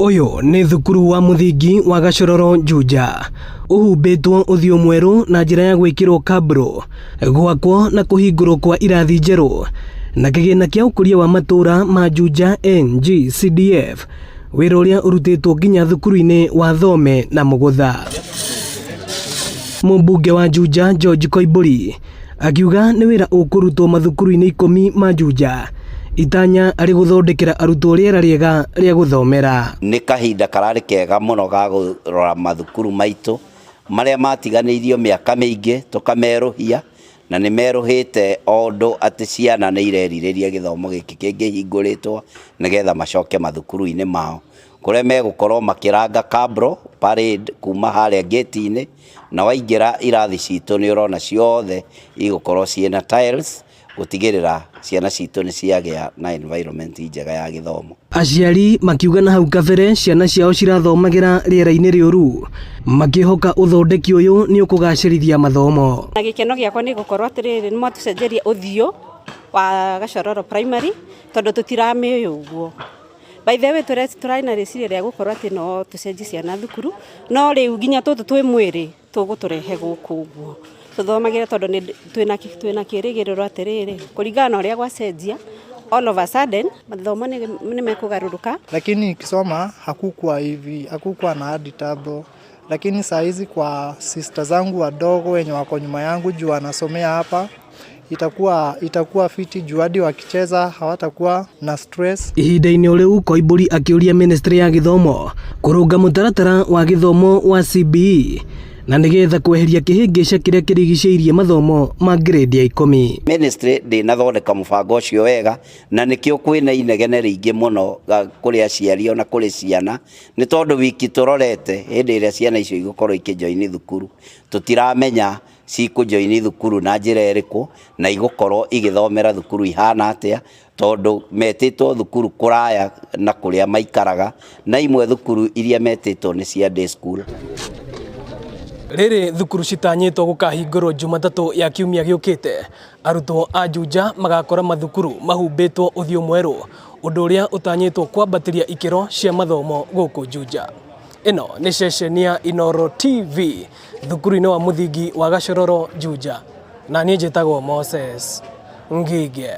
Ũyũ nĩ thukuru wa mũthingi wa Gachororo Juja, ũhumbĩtwo ũthiũ mwerũ na njĩra ya gwĩkĩrwo kabro, gwakwo na kũhingũrwo kwa irathi njerũ, na kĩgĩna kĩa ũkũria wa matũũra ma Juja NGCDF, wĩra ũrĩa ũrutĩtwo nginya thukuru-inĩ wa Thome na Mũgũtha. Mũmbunge wa Juja George Koimbũri akiuga nĩ wĩra ũkũrutwo mathukuru-inĩ 10 ma Juja, itanya arĩ gũthondekera arutwo rĩera rĩega rĩa gũthomera. Nĩ kahinda kararĩ kega mũno ga kũrora mathukuru maitũ marĩa matiganĩirio mĩaka mĩingĩ tũkamerũhia, na nĩ merũhĩte o ũndũ atĩ ciana nĩ irerirĩria gĩthomo gĩkĩ kĩngĩhingũrĩtwo nĩgetha macoke mathukuru-inĩ mao, kũrĩa megũkorwo makĩranga kabro parade kuma harĩa gate-inĩ, na waingĩra irathi citũ nĩ ũrona ciothe igũkorwo ciĩna tiles gũtigĩrĩra ciana citũ nĩ ciagĩa na environment njega ya gĩthomo. Aciari makiuga na hau kabere ciana ciao cirathomagĩra rĩera-inĩ rĩũru, makĩhoka ũthondeki ũyũ nĩ ũkũgacĩrithia mathomo. Na gĩkeno gĩakwa nĩ gũkorwo atĩrĩrĩ, nĩ mwatũcenjeria ũthiũ wa Gachororo Primary tondũ tũtiramĩũĩ ũguo. By the way, tũrarĩ na rĩciria rĩa gũkorwo atĩ no tũcenjie ciana thukuru, no rĩu nginya tũtũ twĩ mwĩrĩ tũgũtũrehe gũkũ ũguo tũthomagĩre, tondũ twĩna kĩrĩgĩrĩro atĩrĩrĩ, kũringana na ũrĩa gwacenjia, all of a sudden mathomo nĩ mekũgarũrũka. Lakini nikisoma hakukuwa hivi, hakukuwa na hadi tabo. Lakini saa hizi kwa sister zangu wadogo wenye wako nyuma yangu juu wanasomea hapa, itakuwa fiti juu hadi wakicheza hawatakuwa na stress. Ihinda-inĩ o rĩu, Koimbũri akĩũria ministry ya gĩthomo kũrũnga mũtaratara wa gĩthomo wa CBE na nĩgetha kweheria kĩhĩngĩca kĩrĩa kĩrigicĩirie mathomo ma grade ya 10. Ministry ndĩnathondeka mũbango ũcio wega, na nĩkĩo kwĩna inegene rĩingĩ mũno kũrĩ aciari ona kũrĩ ciana, nĩ tondũ wiki tũrorete hĩndĩ ĩrĩa ciana icio igũkorwo ikĩjoini thukuru, tũtiramenya cikũjoini thukuru na njĩra ĩrĩkũ na igũkorwo igĩthomera thukuru ihana atĩa, tondũ metĩtwo thukuru kũraya na kũrĩa maikaraga, na imwe thukuru iria metĩtwo nĩ cia day school. Rĩrĩ thukuru citanyĩtwo gũkahingũrwo Jumatatũ ya kiumia gĩũkĩte, arutwo a Juja magakora mathukuru mahumbĩtwo ũthiũ mwerũ, ũndũ ũrĩa ũtanyĩtwo kwambatĩria ikĩro cia mathomo gũkũ Juja. Ĩno nĩ ceceni ya Inooro TV thukuru-inĩ wa mũthingi wa Gachororo Juja, na niĩ njĩtagwo Moses Ngige.